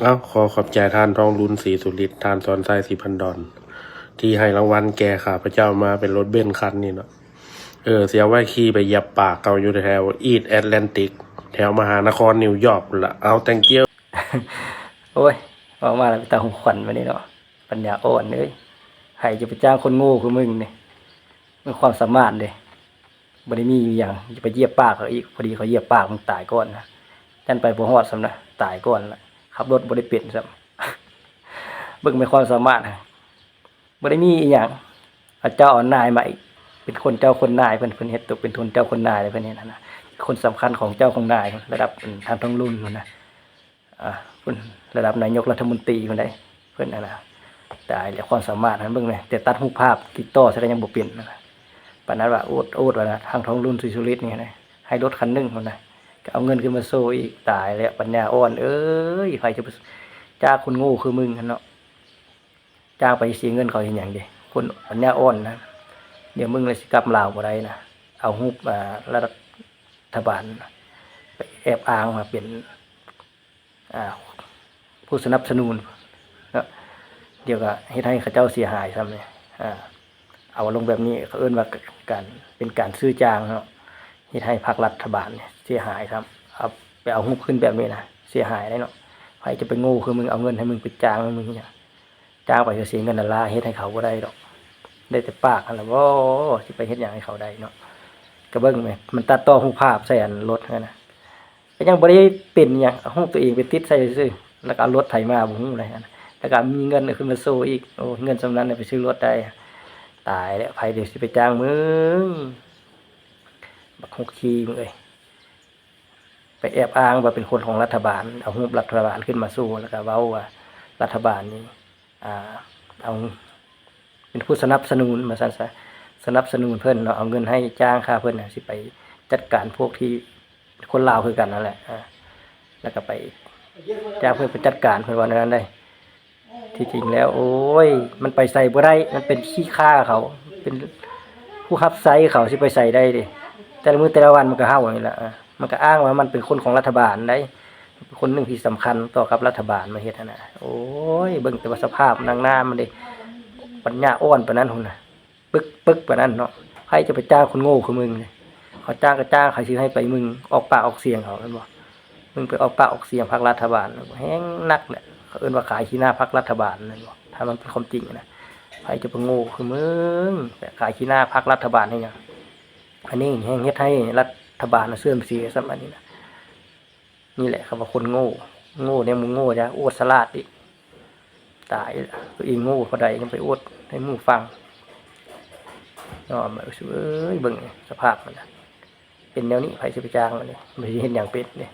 ເອົ້າ ຂໍຂອບໃຈທ່ານທອງລຸນ ສີສຸລິດ, ທ່ານສອນໄຊ ສີພັນດອນ ທີ່ໃຫ້ລາງວັນແກ່ຂ້າພະເຈົ້າມາເປັນລົດເບັນຄັນນີ້ເນາະ. ເອີ ຊິເອົາໄວ້ຂີ່ໄປຢຽບປາກເຂົາຢູ່ແຖວ East Atlantic ແຖວມະຫານະຄອນນິວຢອກພຸ້ນລະ. ເອົາ thank you. ໂອ້ຍ ເວົ້າມາແລ້ວເປັນຕາຫົວຂວັນບັດນີ້ເນາະ. ປັນຍາອ່ອນເອີຍ ໃຜຈະໄປຈ້າງຄົນໂງ່ຄືມຶງນີ້? ມີຄວາມສາມາດເດ້ ບໍ່ໄດ້ມີອີ່ຫຍັງ ຈະໄປຢຽບປາກເຂົາອີກ. ພໍດີເຂົາຢຽບປາກ ມັນຕາຍກ່ອນນະ. ຢ້ານໄປບໍ່ຮອດຊ້ຳນະ ຕາຍກ່ອນລະ. ຂັບລົດບໍ່ໄດ້ເປັນຊ້ຳ. ເບິ່ງແມ່ນຄວາມສາມາດ ບໍ່ໄດ້ມີອີ່ຫຍັງ. ເອົາເຈົ້າເອົານາຍມາອີກ ເປັນຄົນເຈົ້າຄົນນາຍເພິ່ນ, ເພິ່ນເຮັດຕົວເປັນຄົນເຈົ້າຄົນນາຍເລີຍ ເພິ່ນເຮັດຫັ້ນນະ. ຄົນສຳຄັນຂອງເຈົ້າຂອງນາຍ ລະດັບທ່ານທອງລຸນພຸ້ນນະ. ອ່າ ເພິ່ນລະດັບນາຍົກລັດຖະມົນຕີພຸ້ນໃດ໋ ເພິ່ນຫັ້ນນະ. ຕາຍແລ້ວ ຄວາມສາມາດຫັ້ນ ເບິ່ງແດ່ ແຕ່ຕັດຮູບພາບຕິດຕໍ່ໃສ່ກໍຍັງບໍ່ເປັນນະ. ປານນັ້ນວ່າ ໂອດ ໂອດວ່ານະ ທາງທອງລຸນ ສີສຸລິດນີ້ນະ ໃຫ້ລົດຄັນໜຶ່ງພຸ້ນນະ ກໍເອົາເງິນຂຶ້ນມາໂຊອີກ. ຕາຍແລ້ວ ປັນຍາອ່ອນເອີຍ ໃຜຈະໄປຈ້າງຄົນໂງ່ຄືມຶງຫັ້ນເນາະ. ຈ້າງໄປເສຍເງິນເຂົາເຮັດຫຍັງເດ ຄົນປັນຍາອ່ອນນະ. ດຽວມຶງລະຊິກັບລາວບໍ່ໄດ້ນະ. ເອົາຮູບ ອ່າ ລັດຖະບານໄປແອບອ້າງວ່າເປັນ ອ່າ ຜູ້ສະໜັບສະໜູນເນາະ. ດຽວກໍເຮັດໃຫ້ເຂົາເຈົ້າເສຍຫາຍຊ້ຳເດ. ອ່າ ເອົາລົງແບບນີ້ ເຂົາເອີ້ນວ່າການ ເປັນການຊື້ຈ້າງເນາະ. ເຮັດໃຫ້ພັກລັດຖະບານເສຍຫາຍຊ້ຳ. ເອົາ ໄປເອົາຮູບຂຶ້ນແບບນີ້ນະ ເສຍຫາຍເດ້ເນາະ. ໃຜຈະໄປໂງ່ຄືມຶງ ເອົາເງິນໃຫ້ມຶງໄປຈ້າງໃຫ້ມຶງຫຍັງ? ຈ້າງໄປກໍເສຍເງິນລ້ານໆ ເຮັດໃຫ້ເຂົາບໍ່ໄດ້ດອກ. ໄດ້ແຕ່ປາກຫັ້ນລະບໍ ຊິໄປເຮັດຫຍັງໃຫ້ເຂົາໄດ້ເນາະ. ກໍເບິ່ງແມ ມັນຕັດຕໍ່ຮູບພາບໃສ່ອັນລົດຫັ້ນນະ ກໍຍັງບໍ່ໄດ້ເປັນຫຍັງ. ເອົາຮູບຕົວເອງໄປຕິດໃສ່ຊື່ໆ ແລ້ວກໍເອົາລົດໃຜມາບໍ່ຮູ້ເລີຍຫັ້ນນະ. ແລ້ວກໍມີເງິນຂຶ້ນມາໂຊອີກ. ໂອ້ ເງິນສ່ຳນັ້ນໄປຊື້ລົດໄດ້. ຕາຍແລ້ວ ໃຜດຽວຊິໄປຈ້າງມຶງ ບັກຫົກຂີ້ມຶງເອີຍ. ໄປແອບອ້າງວ່າເປັນຄົນຂອງລັດຖະບານ ເອົາຮູບລັດຖະບານຂຶ້ນມາໂຊ ແລ້ວກໍເວົ້າວ່າລັດຖະບານນີ້ ອ່າ ເອົາ ເປັນຜູ້ສະໜັບສະໜູນວ່າຊັ້ນຊະ ສະໜັບສະໜູນເພິ່ນເນາະ. ເອົາເງິນໃຫ້ຈ້າງຂ້າເພິ່ນນະ ຊິໄປຈັດການພວກທີ່ຄົນລາວຄືກັນນັ້ນແຫຼະ. ອ່າ ແລ້ວກໍໄປຈ້າງເພິ່ນໄປຈັດການ ເພິ່ນວ່າແນວນັ້ນເດ້. ທີ່ຈິງແລ້ວ ໂອ້ຍ ມັນໄປໃສບໍ່ໄດ້ ມັນເປັນຂີ້ຂ້າເຂົາ ເປັນຜູ້ຮັບໃຊ້ເຂົາ ຊິໄປໃສໄດ້ເດ. ແຕ່ລະມື້ແຕ່ລະວັນມັນກໍເຫົ່ານີ້ລະ. ອ່າ ມັນກໍອ້າງວ່າມັນເປັນຄົນຂອງລັດຖະບານໃດ໋ ເປັນຄົນໜຶ່ງທີ່ສຳຄັນຕໍ່ກັບລັດຖະບານມາເຮັດຫັ້ນນະ. ໂອ້ຍ ເບິ່ງແຕ່ວ່າສະພາບນາງນາມມັນເດ ປັນຍາອ່ອນປານນັ້ນພຸ້ນນະ ປຶກໆປານນັ້ນເນາະ. ໃຜຈະໄປຈ້າງຄົນໂງ່ຄືມຶງເດ? ເຂົາຈ້າງກໍຈ້າງ ໃຜຊິໃຫ້ໄປມຶງອອກປາກອອກສຽງເຂົາແມ່ນບໍ່? ມຶງໄປອອກປາກອອກສຽງພັກລັດຖະບານ ແຮງໜັກແຫຼະ. ເຂົາເອີ້ນວ່າຂາຍຂີ້ໜ້າພັກລັດຖະບານແມ່ນບໍ່? ຖ້າມັນເປັນຄວາມຈິງນະ ໃຜຈະໄປໂງ່ຄືມຶງ ໄປຂາຍຂີ້ໜ້າພັກລັດຖະບານເຮັດຫຍັງ? ອັນນີ້ແຮງເຮັດໃຫ້ລັດຖະບານເສື່ອມເສຍຊ້ຳ ອັນນີ້ນະ. ນີ້ແຫຼະເຂົາວ່າຄົນໂງ່ ໂງ່ແນວບໍ່ໂງ່ຈ້າ ອວດສະຫຼາດອີກ. ຕາຍ ຕົວເອງໂງ່ພໍໃດຍັງໄປອວດໃຫ້ໝູ່ຟັງ. ຍອມເອີຍ ເບິ່ງສະພາບມັນນະ ເປັນແນວນີ້ ໃຜຊິໄປຈ້າງມັນເດ? ມັນຊິເຮັດຫຍັງເປັນເດ?